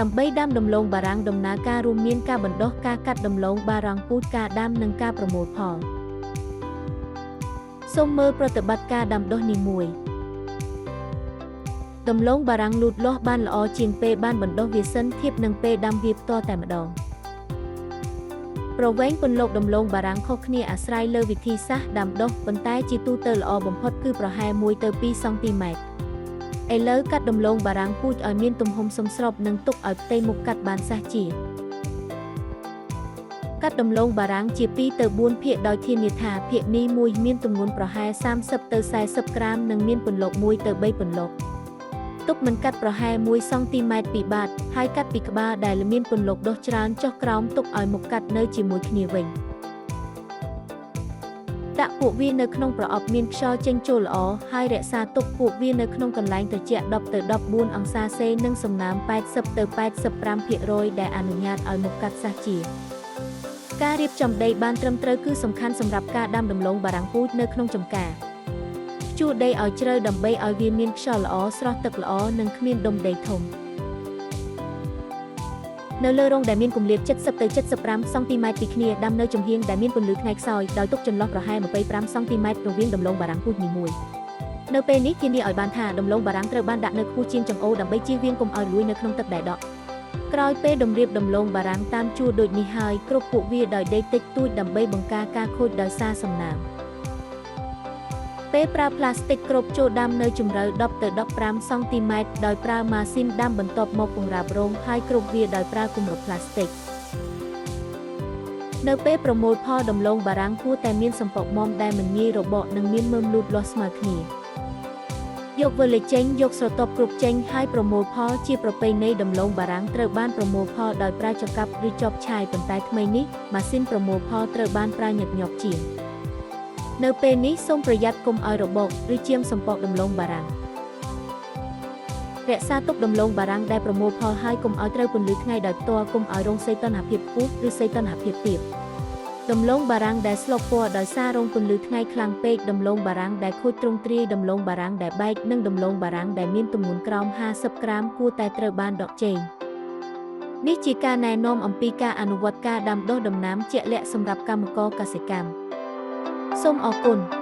ដើម្បីដាំដំឡូងបារាំងដំណើរការរួមមានការបណ្ដុះការកាត់ដំឡូងបារាំងពូជការដាំនិងការប្រមូលផលសូមមើលប្រតិបត្តិការដាំដុះនីមួយដំឡូងបារាំងលូតលាស់បានល្អជាងពេលបានបណ្ដុះវាសិនធៀបនឹងពេលដាំវាផ្ទាល់តែម្ដងប្រវែងពន្លកដំឡូងបារាំងខុសគ្នាអាស្រ័យលើវិធីសាស្ត្រដាំដុះប៉ុន្តែជាទូទៅល្អបំផុតគឺប្រហែល1ទៅ2សង់ទីម៉ែត្រឥឡូវកាត់ដំឡូងបារាំងពូជឲ្យមានទំហំសមស្របនិងទុកឲ្យផ្ទៃមុខកាត់បានសះជាកាត់ដំឡូងបារាំងជា2ទៅ4ភាគដោយធានាថាភាគនេះមួយមានទម្ងន់ប្រហែល30ទៅ40ក្រាមនិងមានពន្លក1ទៅ3ពន្លកទុកមិនកាត់ប្រហែល1សង់ទីម៉ែត្រពីបាតហើយកាត់ពីក្បាលដែលមានពន្លកដុះច្រើនចុះក្រោមទុកឲ្យមុខកាត់នៅជាមួយគ្នាវិញដាក់ពួកវានៅក្នុងប្រអប់មានខ្យល់ចេញចូលល្អហើយរក្សាទុកពួកវានៅក្នុងកន្លែងត្រជាក់10ទៅ14អង្សាសេនិងសំណើម80ទៅ85%ដែលអនុញ្ញាតឲ្យមុខកាត់សះជាការរៀបចំដីបានត្រឹមត្រូវគឺសំខាន់សម្រាប់ការដាំដំឡូងបារាំងពូជនៅក្នុងចម្ការភ្ជួរដីឲ្យជ្រៅដើម្បីឲ្យវាមានខ្យល់ល្អស្រស់ទឹកល្អនិងគ្មានដុំដីធំនៅលើរងដែលមានគម្លាត70ទៅ75សង់ទីម៉ែត្រពីគ្នាដាំនៅចំហៀងដែលមានពន្លឺថ្ងៃខ្សោយដោយទុកចន្លោះប្រហែល25សង់ទីម៉ែត្ររវាងដំឡូងបារាំងពូជនីមួយនៅពេលនេះធានាឲ្យបានថាដំឡូងបារាំងត្រូវបានដាក់នៅខ្ពស់ជាងចង្អូរដើម្បីជៀសវាងកុំឲ្យលួយនៅក្នុងទឹកដែលដក់ក្រោយពេលតម្រៀបដំឡូងបារាំងតាមជួរដូចនេះហើយគ្រប់ពួកវាដោយដីតិចតួចដើម្បីបង្ការការខូចដោយសារសំណើមពេលប្រើផ្លាស្ទិកគ្របចូលដាំនៅជម្រៅ10ទៅ15សង់ទីម៉ែត្រដោយប្រើម៉ាស៊ីនដាំបន្ទាប់មកពង្រាបរងហើយគ្របវាដោយប្រើគម្របផ្លាស្ទិកនៅពេលប្រមូលផលដំឡូងបារាំងគួរតែមានសំពកមាំដែលមិនងាយរបកនិងមានមើមលូតលាស់ស្មើគ្នាយកវើលេចេញយកស្រទាប់គ្រប់ចេញហើយប្រមូលផលជាប្រពៃណីដំឡូងបារាំងត្រូវបានប្រមូលផលដោយប្រើចកាប់ឬចបឆាយប៉ុន្តែថ្មីនេះម៉ាស៊ីនប្រមូលផលត្រូវបានប្រើញឹកញាប់ជាងនៅពេលនេះសូមប្រយ័ត្នកុំឲ្យរបកឬជាមសំពកដំឡូងបារាំងរក្សាទុកដំឡូងបារាំងដែលប្រមូលផលហើយកុំឲ្យត្រូវពន្លឺថ្ងៃដោយផ្ទាល់កុំឲ្យរងសីតុណ្ហភាពខ្ពស់ឬសីតុណ្ហភាពទាបដំឡូងបារាំងដែលស្លុកពណ៌ដោយសាររងពន្លឺថ្ងៃខ្លាំងពេកដំឡូងបារាំងដែលខូចទ្រង់ទ្រាយដំឡូងបារាំងដែលបែកនិងដំឡូងបារាំងដែលមានទម្ងន់ក្រោម50ក្រាមគួរតែត្រូវបានដកចេញនេះជាការណែនាំអំពីការអនុវត្តការដាំដុះដំណាំជាក់លាក់សម្រាប់កម្មករកសិកម្មសូមអរគុណ។